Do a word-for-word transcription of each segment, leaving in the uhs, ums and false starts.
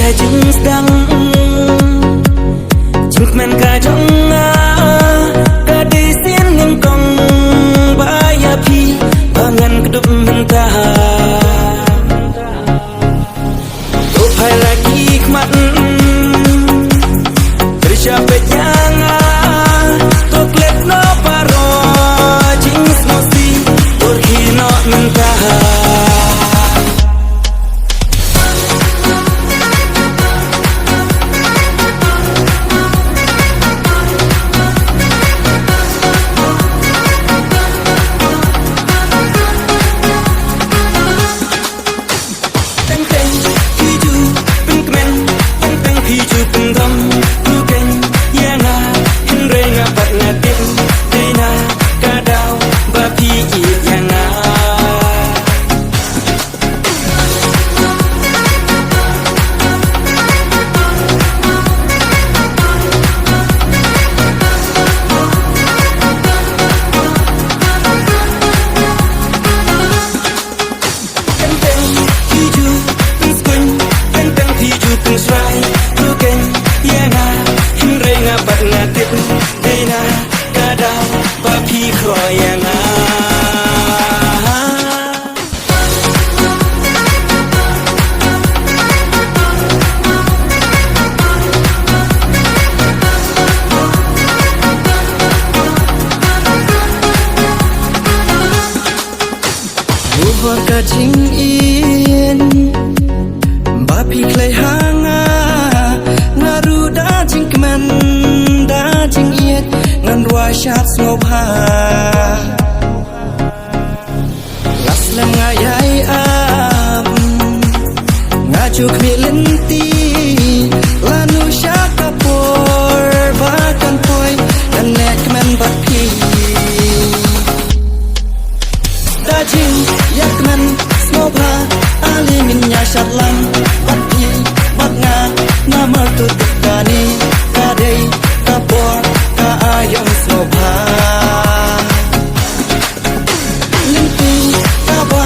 Jingsdang, jingkmen ka jong nga ka dei sien nyngkong ba ïa phi ba ngan kdup mynta. To phai la ki khmat, pyrshah peit ïa nga, to klet noh baroh jingsngewsih, to rkhie noh mynta. Teng teng phi ju pynkmen, teng teng phi ju pyndom, to khein ïa nga, hynrei nga pat nga tip, dei na ka daw ba phi ïeit ïa nga. Teng teng phi ju pynskuin, teng teng phi ju pynsrai, to khein ïa nga, hynrei nga pat nga tip, dei na ka daw ba phi khroh ïa nga. Bor ka jingïeit ba phi khlei ha nga, nga ruh da jingkmen da jingïeit, ngan rwai shad sngewbha. Nga slem nga ïai ap, nga ju khmih lynti, lano sha ka por ba kan poi, ngan neh kmen bad phi. Da jingïakmen sngewbha, ale ngin ïa shad lang bad phi bad nga, namar to tip kane ka dei ka por ka aïom sngewbha. Lynti kaba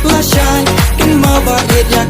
lashai, kynmaw ba ïeit ïa